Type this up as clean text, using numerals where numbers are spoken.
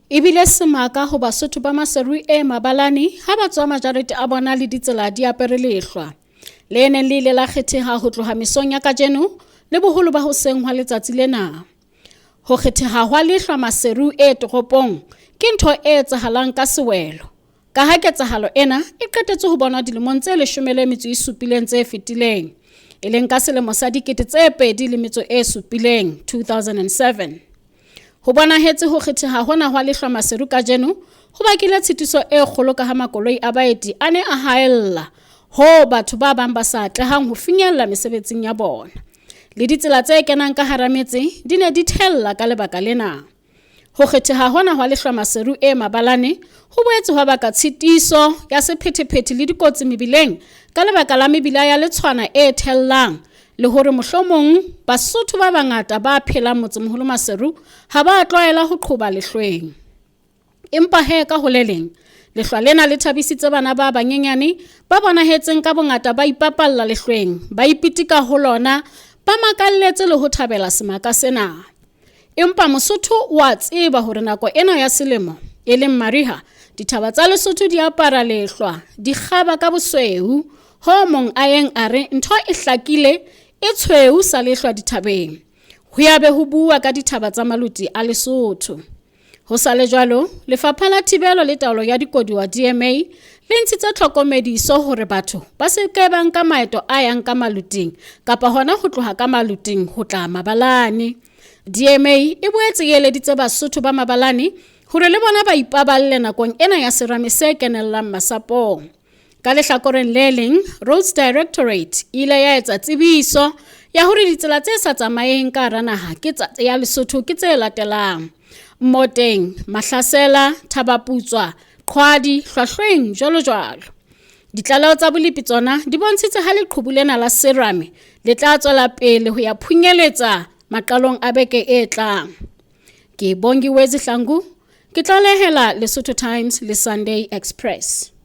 E bile semaka ho Basotho ba Maseru e Mabalane ha ba tswa majarete a bona le ditsela di apere lehlwa. Le neng le ile la kgetheha ho tloha mesong ya kajeno le boholo ba hoseng hwa letsatsi lena. Ho kgetheha hwa lehlwa Maseru e toropong ke ntho e etsahalang ka sewelo. Kaha ketsahalo ena e qetetse ho bonwa dilemong tse 17 tse fetileng, e leng ka selemo sa 2007, 2007. Ho bonahetse ho kgetheha hona hwa lehlwa Maseru kajeno ho bakile tshitiso e kgolo kaha makoloi a baeti a ne a haella hoo batho ba bang ba sa atlehang ho finyella mesebetsing ya bona. Le ditsela tse kenang ka hara metse di ne di thella ka lebaka lena. Ho kgetheha hona hwa lehlwa Maseru e Mabalane ho boetse hwa baka tshitiso ya sephethephethe le dikotsi mebileng ka lebaka la mebila ya letshwana e thellang le hore mohlomong Basotho ba bangata ba phelang motsemoholo Maseru ha ba tlwaela ho qhoba lehlweng. Empa he ka ho le leng, lehlwa lena le thabisitse bana ba banyenyane ba bonahetseng ka bongata ba ipapalla lehlweng, ba ipitika ho lona, ba makalletse le ho thabela semaka sena. Empa Mosotho o a tseba hore nako ena ya selemo, e leng mariha, dithaba tsa Lesotho di apara lehlwa, di kgaba ka bosweu, hoo mong a yeng a re ntho e hlakile e tshweu sa lehlwa dithabeng. Ho ya be ho bua ka dithaba tsa Maluti a Lesotho. Ho sa le jwalo, Lefapha la Thibelo le Taolo ya Dikoduwa, DMA, le ntshitse tlhokomediso hore batho ba se ke ba nka maeto a yang ka Maluting kapa hona ho tloha ka Maluting ho tla Mabalane. DMA e boetse e eleditse Basotho ba Mabalane hore le bona ba ipaballe nakong ena ya serame se kenellang masapong. Ka lehlakoreng le leng, Roads Directorate e ile ya etsa tsebiso ya hore ditsela tse sa tsamayeng ka hara naha ke tsa ya Lesotho ke tse latelang: Mmoteng, Mahlasela, Thabaputswa, Qhwadi, Hlwahlweng, jwalo jwalo. Ditlaleho tsa bolepi tsona di bontshitse ha leqhubu lena la serame le tla tswela pele ho ya phunyeletsa maqalong a beke e tlang. Ke Bongiwe Zihlangu, ke tlalehela Lesotho Times le Sunday Express.